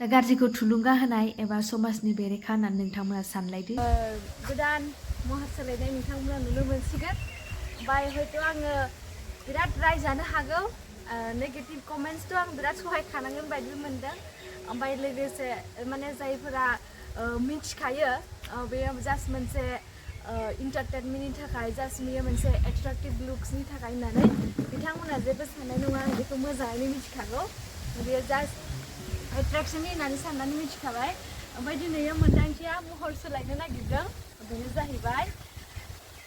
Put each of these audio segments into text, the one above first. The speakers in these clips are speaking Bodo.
दा गाज्रिखौ थुलुंगा होनाय एबा समाजनि बेरेखा होननानै नोंथांमोना सानलायदो। गोदान महर सोलायनाय नोंथांमोना नुनो मोनसिगोन। ओमफ्राय हयथ' आङो बिराद रायजानो हागौ। नेगेटिभ कमेन्ट्सथ' आं बिराद सहाय खानांगोन बायदि मोनदों। ओमफ्राय लोगोसे माने जायफोरा मिथिखायो बेयो जास्ट मोनसे एन्टारटेनमेन्टनि थाखाय जास्ट बेयो मोनसे एट्राक्टिभ लुक्सनि थाखाय होननानै बिथांमोना जेबो साननाय नङा। आं बेखौ मोजाङैनो मिथिखागौ। बेयो जास्ट एट्राक्शननि होननानै साननानै मिथिखाबाय। ओमफ्राय दिनैयो मोन्दांथिया महर सोलायनो नागिरदों। बेनो जाहैबाय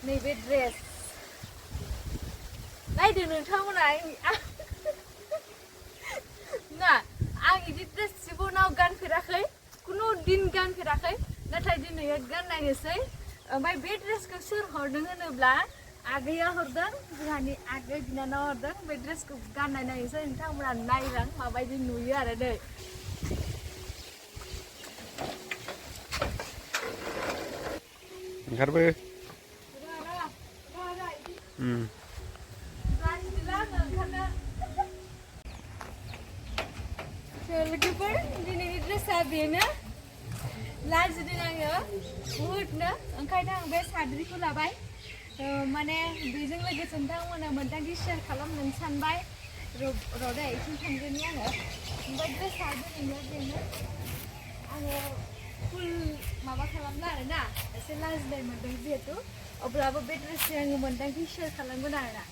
नैबे ड्रेस। नायदो नोंथांमोना ना आं बिदि ड्रेस जिबनाव गानफेराखै, खुनु दिन गानफेराखै। नाथाय दिनैयो गाननायनोसै। ओमफ्राय बे ड्रेसखौ सोर हरदों होनोब्ला आगैया हरदों। जोंहानि आगै बिनानाव हरदों। बे ड्रेसखौ गाननाय नायनोसै नोंथांमोना नायलां माबायदि नुयो आरो नै। ओंखारबो लोगोफोर दिनैनि ड्रेसा बेनो। लाजिदों आङो बुहुदनो, ओंखायनो आं बे साद्रिखौ लाबाय। माने बेजों लोगोसे नोंथांमोना मोन्दांथि शेयार खालामनो सानबाय। र'दै इथिं थांग्रोनि आङो। ओमफ्राय ड्रेसा दिनैनो बेनो। आङो फुल माबा खालामला आरोना, एसे लाजिनाय मोनदों जिहेतु। अब्लाबो बे ड्रेसजों आङो मोन्दांथि शेयार खालामगोन आरोना।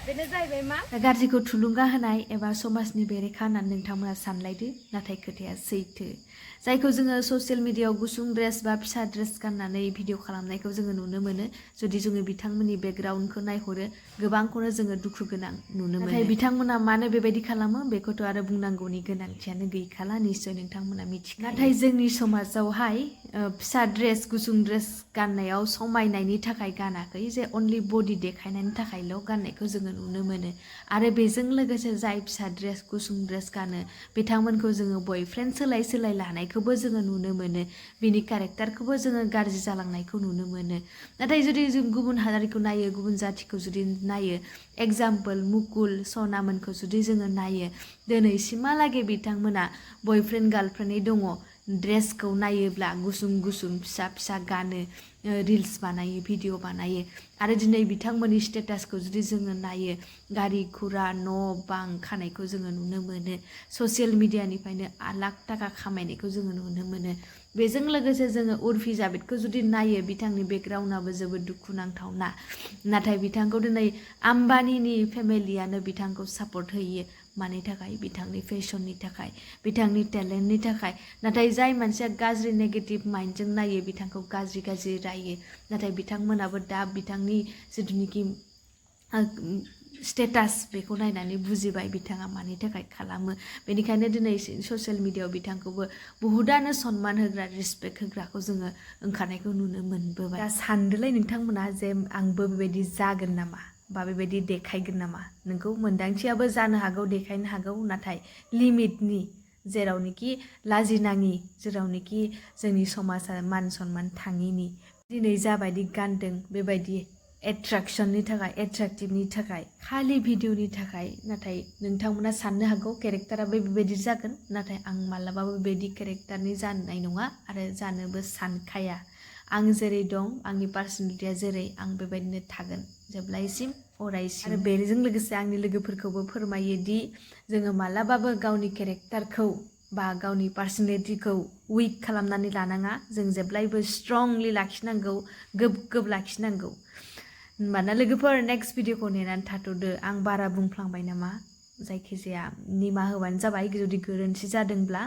बेनो जाहैबाय मा दा गाज्रिखौ थुलुंगा होनाय एबा समाजनि बेरेखा होननानै नोंथांमोना सानलायदो। नाथाय खोथाया सैथो। जायखौ जोङो ससियेल मिडियायाव गुसुं ड्रेस बा फिसा ड्रेस गाननानै भिडिअ खालामनायखौ जोङो नुनो मोनो। जुदि जोङो बिथांमोननि बेकग्राउन्डखौ नायहरो गोबांखौनो जोङो दुखु गोनां नुनो मोनो। नाथाय बिथांमोना मानो बेबायदि खालामो बेखौथ' आरो बुंनांगौनि गोनांथियानो गैखाला। निश्चय नोंथांमोना मिथिखायो। नाथाय जोंनि समाजावहाय फिसा ड्रेस गुसुं ड्रेस गाननायाव समायनायनि थाखाय गानाखै, जे अनलि बडि देखायनायनि थाखायल' गाननायखौ जोङो नुनो मोनो। आरो बेजों लोगोसे जाय फिसा ड्रेस गुसुं ड्रेस गानो बिथांमोनखौ जोङो बयफ्रेन्ड सोलाय सोलाय लानायखौबो जोङो नुनो मोनो। बिनि केरेक्टारखौबो जोङो गाज्रि जालांनायखौ नुनो मोनो। नाथाय जुदि जों गुबुन हारिखौ नायो, गुबुन जाथिखौ जुदि नायो, एगजामपोल मुकुल सनामोनखौ जुदि जोङो नायो, दिनैसिमहालागै बिथांमोना बयफ्रेन्ड गार्लफ्रेन्डै दङ। ड्रेसखौ नायोब्ला गुसुं गुसुं फिसा फिसा गानो, रिल्स बानायो, भिडिअ बानायो। आरो दिनै बिथांमोननि स्टेटासखौ जुदि जोङो नायो, गारि गुरा न' बां खानायखौ जोङो नुनो मोनो। ससियेल मिडियानिफ्रायनो लाख थाखा खामायनायखौ जोङो नुनो मोनो। बेजों लोगोसे जोङो उर्फि जावेदखौ जुदि नायो, बिथांनि बेकग्राउन्डआबो जोबोद दुखुनांथावना। नाथाय बिथांखौ दिनै आम्बानिनि फेमिलियानो बिथांखौ सापर्ट होयो। मानि थाखाय? बिथांनि फेशननि थाखाय, बिथांनि टेलेन्टनि थाखाय। नाथाय जाय मानसिया गाज्रि नेगेटिभ माइन्डजों नायो बिथांखौ गाज्रि गाज्रि रायो। नाथाय बिथांमोनाबो दा बिथांनि जिथुनिखि स्टेटास बेखौ नायनानै बुजिबाय बिथाङा मानि थाखाय खालामो। बेनिखायनो दिनै ससियेल मिडियायाव बिथांखौबो बहुतानो सनमान होग्रा, रिसपेक्ट होग्राखौ जोङो ओंखारनायखौ नुनो मोनबोबाय। दा सानदोलाय नोंथांमोना जे आंबो बेबायदि जागोन नामा बा बेबायदि देखायगोन नामा? नोंखौ मोन्दांथियाबो जानो हागौ, देखायनो हागौ। नाथाय लिमिटनि, जेरावनोखि लाजिनाङि, जेरावनोखि जोंनि समाजा मान सनमान थाङिनि। दिनै जाबायदि गानदों बेबायदि एट्राक्सननि थाखाय, एट्राक्टिभनि थाखाय, खालि भिडिअनि थाखाय। नाथाय नोंथांमोना साननो हागौ केरेक्टाराबो बेबायदि जागोन। नाथाय आं मालाबाबो बेबायदि केरेक्टारनि जानाय नङा आरो जानोबो सानखाया। आं जेरै दं, आंनि पार्सनेलिटिया जेरै, आं बेबायदिनो थागोन जेब्लायसिम अरायसिम। आरो बेजों लोगोसे आंनि लोगोफोरखौबो फोरमायो दि जोङो मालाबाबो गावनि केरेक्टारखौ बा गावनि पार्सनेलिटिखौ उइक खालामनानै लानाङा। जों जेब्लायबो स्ट्रंलि लाखिनांगौ, गोग्गो लाखिनांगौ। होनबाना लोगोफोर नेक्स्ट भिडिअखौ नेनानै थाथ'दो। आं बारा बुंफ्लांबाय नामा? जायखिजाया निमाहा होबानो जाबाय जुदि गोरोन्थि जादोंब्ला।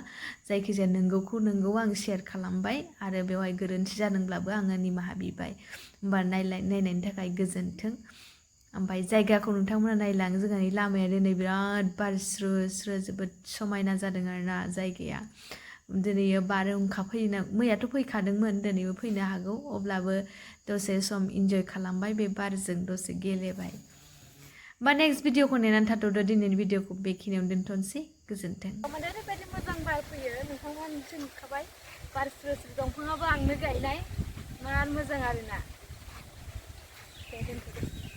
जायखिजाया नंगौखौ नंगौ आं शेयार खालामबाय आरो बेवहाय गोरोन्थि जादोंब्लाबो आङो निमाहा बिबाय। होमबा नायनायनि थाखाय गोजोन्थों। ओमफ्राय जायगाखौ नोंथांमोना नायलां, जोंहानि लामाया दिनै बिराद बार स्रो स्रो, जोबोद समायना जादों आरोना जायगाया। दिनैयो बारहुंखा फैनो, मैयाथ' फैखादोंमोन, दिनैबो फैनो हागौ। अब्लाबो दसे सम इन्जय खालामबाय, बे बारजों दसे गेलेबाय। होमबा नेक्स्ट भिडिअखौ नेनानै थाथ'दो। दिनैनि भिडिअखौ बेखिनियावनो दोनथ'नोसै। गोजोन्थों। माने ओरैबायदि मोजां बार फैयो, नोंथांमोनसो नुखाबाय। बार स्रो स्रो, दंफाङाबो आंनो गायनाय, मार मोजां आरोना। दे दोनथ'दो।